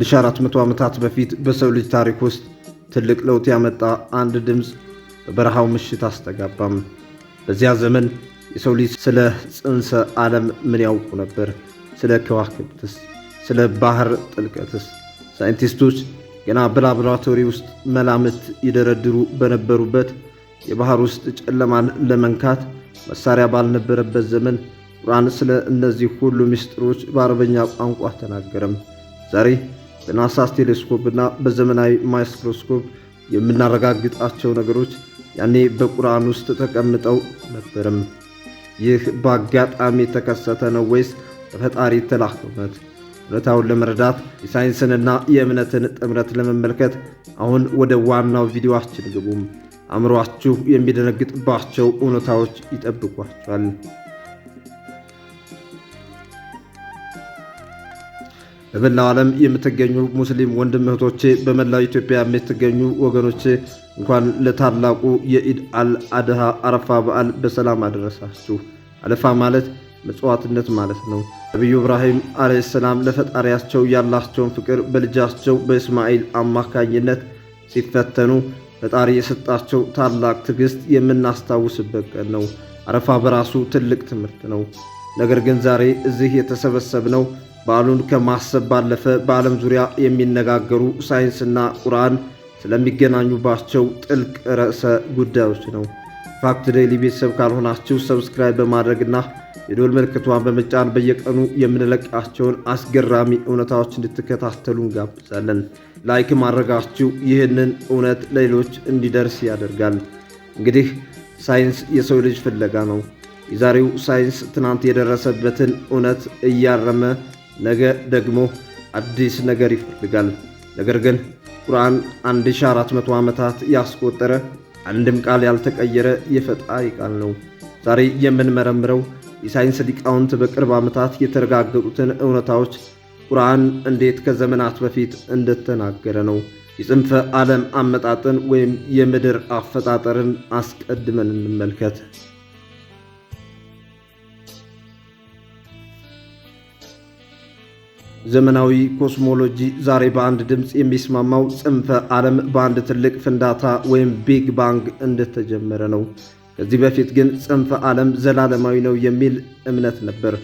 ከ1400 ዓመታት በፊት በሰው ልጅ ታሪክ ውስጥ ትልቅ ለውጥ ያመጣ አንድ ድምፅ በበረሃው ምሽት አስተጋባም። በዚያ ዘመን የሰው ልጅ ስለ ጽንሰ ዓለም ምን ያውቁ ነበር? ስለ ከዋክብትስ? ስለ ባህር ጥልቀትስ? ሳይንቲስቶች ገና በላቦራቶሪ ውስጥ መላምት ይደረድሩ በነበሩበት፣ የባህር ውስጥ ጨለማን ለመንካት መሳሪያ ባልነበረበት ዘመን ቁርአን ስለ እነዚህ ሁሉ ምስጢሮች በአረበኛ ቋንቋ ተናገረም። ዛሬ በናሳ ቴሌስኮፕና በዘመናዊ ማይክሮስኮፕ የምናረጋግጣቸው ነገሮች ያኔ በቁርአን ውስጥ ተቀምጠው ነበርም። ይህ በአጋጣሚ የተከሰተ ነው ወይስ በፈጣሪ የተላከ እውነት? እውነታውን ለመረዳት፣ የሳይንስንና የእምነትን ጥምረት ለመመልከት አሁን ወደ ዋናው ቪዲዮአችን ግቡም። አእምሯችሁ የሚደነግጥባቸው እውነታዎች ይጠብቋቸዋል። በመላው ዓለም የምትገኙ ሙስሊም ወንድም እህቶቼ፣ በመላው ኢትዮጵያ የምትገኙ ወገኖቼ፣ እንኳን ለታላቁ የኢድ አል አድሃ አረፋ በዓል በሰላም አደረሳችሁ። አረፋ ማለት ምጽዋትነት ማለት ነው። ነቢዩ ኢብራሂም ዓለይሂ ሰላም ለፈጣሪያቸው ያላቸውን ፍቅር በልጃቸው በእስማኤል አማካኝነት ሲፈተኑ ፈጣሪ የሰጣቸው ታላቅ ትዕግስት የምናስታውስበት ቀን ነው። አረፋ በራሱ ትልቅ ትምህርት ነው። ነገር ግን ዛሬ እዚህ የተሰበሰብነው በዓሉን ከማሰብ ባለፈ በዓለም ዙሪያ የሚነጋገሩ፣ ሳይንስና ቁርአን ስለሚገናኙባቸው ጥልቅ ርዕሰ ጉዳዮች ነው። ፋክት ዴይሊ ቤተሰብ ካልሆናችሁ subscribe በማድረግና የደወል ምልክቷን በመጫን በየቀኑ የምንለቃቸውን አስገራሚ እውነታዎች እንድትከታተሉ እንጋብዛለን። Like ማድረጋችሁ ይህንን እውነት ለሌሎች እንዲደርስ ያደርጋል። እንግዲህ ሳይንስ የሰው ልጅ ፍለጋ ነው። የዛሬው ሳይንስ ትናንት የደረሰበትን እውነት እያረመ ነገ ደግሞ አዲስ ነገር ይፈልጋል። ነገር ግን ቁርአን 1400 ዓመታት ያስቆጠረ፣ አንድም ቃል ያልተቀየረ የፈጣሪ ቃል ነው። ዛሬ የምንመረምረው የሳይንስ ሊቃውንት በቅርብ ዓመታት የተረጋገጡትን እውነታዎች ቁርአን እንዴት ከዘመናት በፊት እንደተናገረ ነው። የጽንፈ ዓለም አመጣጥን ወይም የምድር አፈጣጠርን አስቀድመን እንመልከት። ዘመናዊ ኮስሞሎጂ ዛሬ በአንድ ድምፅ የሚስማማው ጽንፈ ዓለም በአንድ ትልቅ ፍንዳታ ወይም Big Bang እንደተጀመረ ነው። ከዚህ በፊት ግን ጽንፈ ዓለም ዘላለማዊ ነው የሚል እምነት ነበር።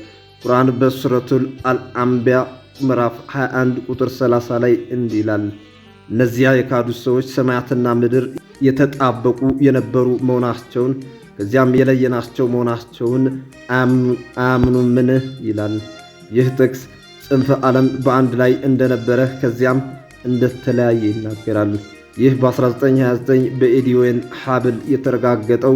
ቁርአን በሱረቱል አልአንቢያ ምዕራፍ 21 ቁጥር 30 ላይ እንዲህ ይላል፣ እነዚያ የካዱት ሰዎች ሰማያትና ምድር የተጣበቁ የነበሩ መሆናቸውን ከዚያም የለየናቸው መሆናቸውን አያምኑምን? ይላል። ይህ ጥቅስ ጽንፈ ዓለም በአንድ ላይ እንደነበረ ከዚያም እንደተለያየ ይናገራል። ይህ በ1929 በኤድዊን ሀብል የተረጋገጠው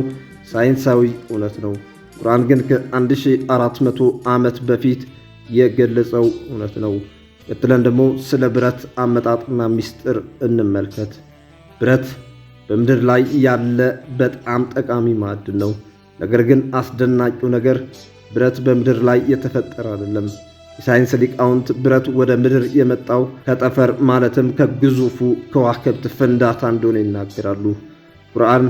ሳይንሳዊ እውነት ነው። ቁርአን ግን ከ1400 ዓመት በፊት የገለጸው እውነት ነው። ቀጥለን ደግሞ ስለ ብረት አመጣጥና ሚስጥር እንመልከት። ብረት በምድር ላይ ያለ በጣም ጠቃሚ ማዕድን ነው። ነገር ግን አስደናቂው ነገር ብረት በምድር ላይ የተፈጠረ አይደለም። የሳይንስ ሊቃውንት ብረት ወደ ምድር የመጣው ከጠፈር፣ ማለትም ከግዙፉ ከዋክብት ፍንዳታ እንደሆነ ይናገራሉ። ቁርአን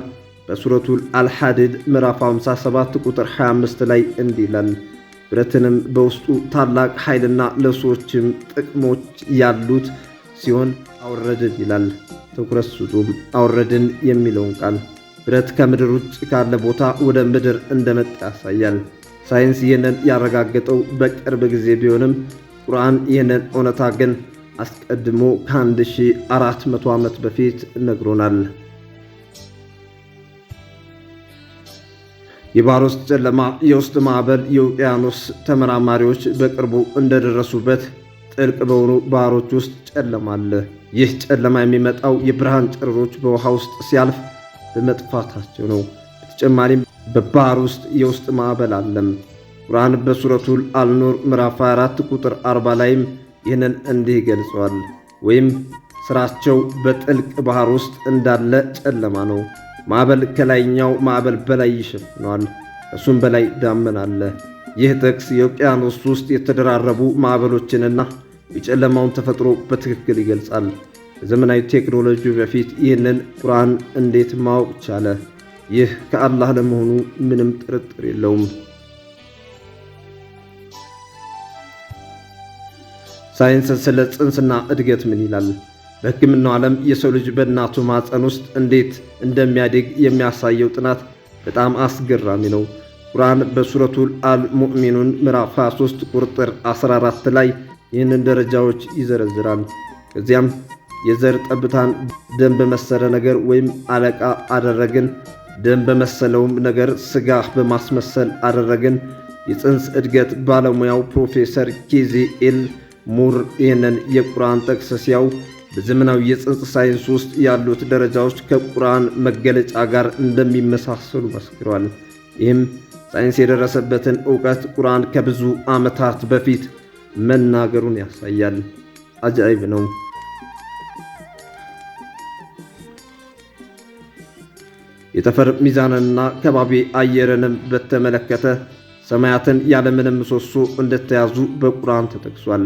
በሱረቱል አልሐዲድ ምዕራፍ 57 ቁጥር 25 ላይ እንዲህ ይላል፣ ብረትንም በውስጡ ታላቅ ኃይልና ለሰዎችም ጥቅሞች ያሉት ሲሆን አወረድን ይላል። ትኩረት ስጡም አወረድን የሚለውን ቃል። ብረት ከምድር ውጭ ካለ ቦታ ወደ ምድር እንደመጣ ያሳያል። ሳይንስ ይህንን ያረጋገጠው በቅርብ ጊዜ ቢሆንም ቁርአን ይህንን እውነታ ግን አስቀድሞ ከ1400 ዓመት በፊት ነግሮናል። የባህር ውስጥ ጨለማ፣ የውስጥ ማዕበል። የውቅያኖስ ተመራማሪዎች በቅርቡ እንደደረሱበት ጥልቅ በሆኑ ባህሮች ውስጥ ጨለማ አለ። ይህ ጨለማ የሚመጣው የብርሃን ጨረሮች በውሃ ውስጥ ሲያልፍ በመጥፋታቸው ነው። በተጨማሪም በባህር ውስጥ የውስጥ ማዕበል አለም። ቁርአን በሱረቱል አልኑር ምዕራፍ 24 ቁጥር 40 ላይም ይህንን እንዲህ ይገልጸዋል። ወይም ስራቸው በጥልቅ ባህር ውስጥ እንዳለ ጨለማ ነው። ማዕበል ከላይኛው ማዕበል በላይ ይሸፍነዋል፣ ከእሱም በላይ ዳመና አለ። ይህ ጥቅስ የውቅያኖስ ውስጥ የተደራረቡ ማዕበሎችንና የጨለማውን ተፈጥሮ በትክክል ይገልጻል። ከዘመናዊ ቴክኖሎጂ በፊት ይህንን ቁርአን እንዴት ማወቅ ቻለ? ይህ ከአላህ ለመሆኑ ምንም ጥርጥር የለውም። ሳይንስ ስለ ጽንስና እድገት ምን ይላል? በሕክምናው ዓለም የሰው ልጅ በእናቱ ማህፀን ውስጥ እንዴት እንደሚያድግ የሚያሳየው ጥናት በጣም አስገራሚ ነው። ቁርአን በሱረቱል አል ሙእሚኑን ምዕራፍ 23 ቁጥር 14 ላይ ይህንን ደረጃዎች ይዘረዝራል። ከዚያም የዘር ጠብታን ደም በመሰለ ነገር ወይም አለቃ አደረግን፣ ደም በመሰለውም ነገር ስጋ በማስመሰል አደረግን። የጽንስ እድገት ባለሙያው ፕሮፌሰር ኬዚ ኤል ሙር ይህንን የቁርአን ጥቅስ ሲያው በዘመናዊ የጽንስ ሳይንስ ውስጥ ያሉት ደረጃዎች ከቁርአን መገለጫ ጋር እንደሚመሳሰሉ መስክሯል። ይህም ሳይንስ የደረሰበትን እውቀት ቁርአን ከብዙ ዓመታት በፊት መናገሩን ያሳያል። አጃኢብ ነው። የጠፈር ሚዛንንና ከባቢ አየርንም በተመለከተ ሰማያትን ያለምንም ምሰሶ እንደተያዙ በቁርአን ተጠቅሷል።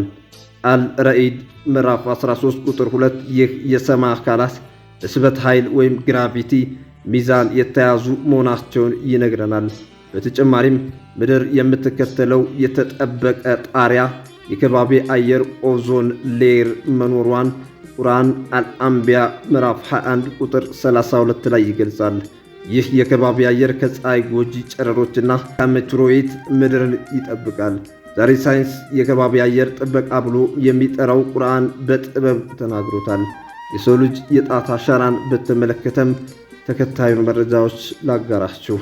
አል ረዒድ ምዕራፍ 13 ቁጥር 2 ይህ የሰማይ አካላት በስበት ኃይል ወይም gravity ሚዛን የተያዙ መሆናቸውን ይነግረናል። በተጨማሪም ምድር የምትከተለው የተጠበቀ ጣሪያ የከባቢ አየር ozone layer መኖሯን ቁርአን አልአንቢያ ምዕራፍ 21 ቁጥር 32 ላይ ይገልጻል። ይህ የከባቢ አየር ከፀሐይ ጎጂ ጨረሮችና ከ meteorite ምድርን ይጠብቃል። ዛሬ ሳይንስ የከባቢ አየር ጥበቃ ብሎ የሚጠራው ቁርአን በጥበብ ተናግሮታል። የሰው ልጅ የጣት አሻራን በተመለከተም ተከታዩን መረጃዎች ላጋራችሁ።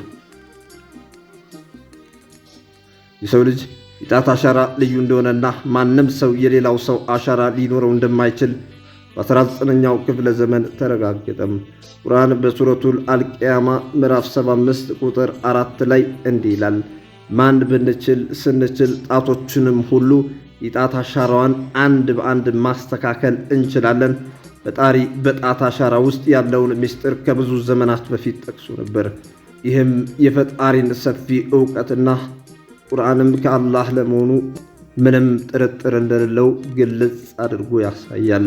የሰው ልጅ የጣት አሻራ ልዩ እንደሆነና ማንም ሰው የሌላው ሰው አሻራ ሊኖረው እንደማይችል በ19ኛው ክፍለ ዘመን ተረጋገጠም። ቁርአን በሱረቱል አልቅያማ ምዕራፍ 75 ቁጥር 4 ላይ እንዲህ ይላል፣ ማን ብንችል ስንችል ጣቶችንም ሁሉ የጣት አሻራዋን አንድ በአንድ ማስተካከል እንችላለን። ፈጣሪ በጣት አሻራ ውስጥ ያለውን ምስጢር ከብዙ ዘመናት በፊት ጠቅሶ ነበር። ይህም የፈጣሪን ሰፊ እውቀትና ቁርአንም ከአላህ ለመሆኑ ምንም ጥርጥር እንደሌለው ግልጽ አድርጎ ያሳያል።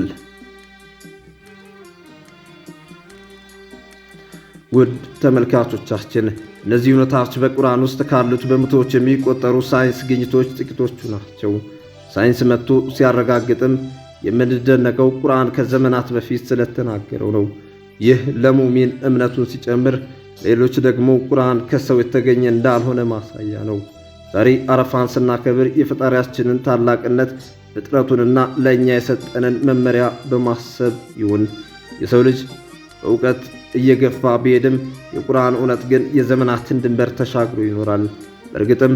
ውድ ተመልካቾቻችን፣ እነዚህ እውነታዎች በቁርአን ውስጥ ካሉት በመቶዎች የሚቆጠሩ ሳይንስ ግኝቶች ጥቂቶቹ ናቸው። ሳይንስ መጥቶ ሲያረጋግጥም የምንደነቀው ቁርአን ከዘመናት በፊት ስለተናገረው ነው። ይህ ለሙሚን እምነቱን ሲጨምር፣ ሌሎች ደግሞ ቁርአን ከሰው የተገኘ እንዳልሆነ ማሳያ ነው። ዛሬ አረፋን ስናከብር የፈጣሪያችንን ታላቅነት፣ ፍጥረቱንና ለእኛ የሰጠንን መመሪያ በማሰብ ይሁን። የሰው ልጅ በእውቀት እየገፋ ቢሄድም የቁርአን እውነት ግን የዘመናትን ድንበር ተሻግሮ ይኖራል። በእርግጥም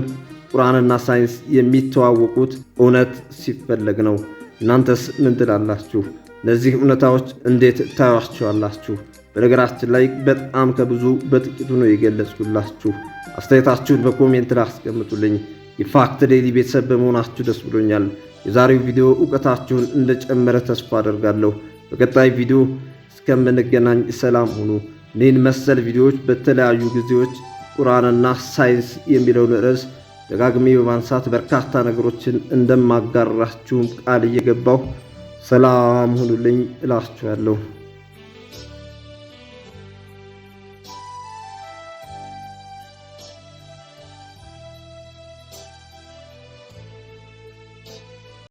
ቁርአንና ሳይንስ የሚተዋወቁት እውነት ሲፈለግ ነው። እናንተስ ምን ትላላችሁ? እነዚህ እውነታዎች እንዴት ታዩአቸዋላችሁ? በነገራችን ላይ በጣም ከብዙ በጥቂቱ ነው የገለጽኩላችሁ። አስተያየታችሁን በ comment ላይ አስቀምጡልኝ። የፋክት ዴይሊ ቤተሰብ በመሆናችሁ ደስ ብሎኛል። የዛሬው ቪዲዮ እውቀታችሁን እንደጨመረ ተስፋ አደርጋለሁ። በቀጣይ ቪዲዮ እስከምንገናኝ ሰላም ሁኑ። እኔን መሰል ቪዲዮዎች በተለያዩ ጊዜዎች ቁርአንና ሳይንስ የሚለውን ርዕስ ደጋግሜ በማንሳት በርካታ ነገሮችን እንደማጋራችሁም ቃል እየገባሁ ሰላም ሁኑልኝ እላችኋለሁ።